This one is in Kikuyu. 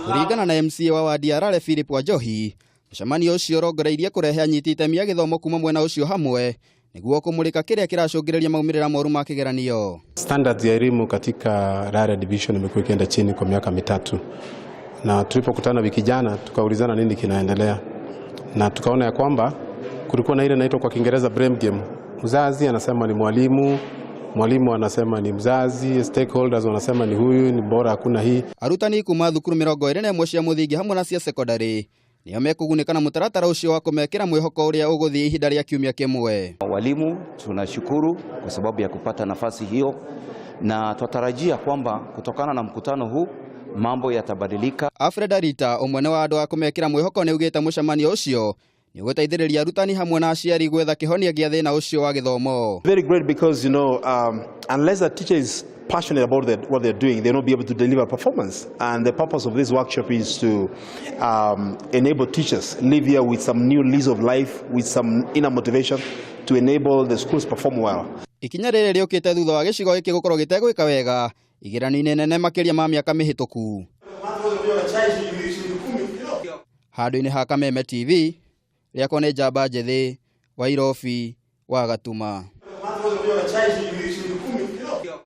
Kũringana na MCA wa wadi ya Rare Philip Wanjohi, mũcemanio ũcio ũrongoreirie kũrehe anyiti itemi a gĩthomo kuma mwena ũcio hamwe nĩguo kũmũrĩka kĩrĩa kĩracũngĩrĩria maumĩrĩra moru ma kĩgeranio. Standards ya elimu katika Rare Division imekuwa ikienda chini kwa miaka 3, na tulipokutana wiki jana tukaulizana nini kinaendelea, na tukaona ya kwamba kulikuwa na ile inaitwa kwa Kiingereza blame game. Mzazi anasema ni mwalimu, mwalimu anasema ni mzazi, stakeholders wanasema ni huyu, ni bora hakuna hii. Arutani kuma thukuru 21 cia mũthingi hamwe na cia sekondari nĩo mekũgunĩka na mũtaratara ũcio wa kũmekĩra mwĩhoko ũrĩa ũgũthiĩ ihinda rĩa kiumia kĩmwe. Walimu tunashukuru kwa sababu ya kupata nafasi hiyo, na twatarajia kwamba kutokana na mkutano huu mambo yatabadilika. Alfred Arita, ũmwe nĩ wa andũ a kũmekĩra mwĩhoko, nĩ augĩte mũcemanio ũcio nĩ ũgũteithĩrĩria arutani hamwe na aciari gwetha kĩhonia gĩa thĩna ũcio wa gĩthomo. Very great because unless a teacher is passionate about what they're doing, they'll not be able to deliver performance. And the purpose of this workshop is to enable teachers live here with some new lease of life, with some inner motivation to enable the schools perform well. Ikinya rĩrĩ rĩũkĩte thutha wa gĩcigo gĩkĩ gũkorwo gĩtegwĩka wega igeranio-inĩ nene makĩria ma mĩaka mĩhĩtũku. Handũ-inĩ ha Kameme TV, rĩakwa nĩ Njamba Njĩthĩ wa Irobi wa Gatuma.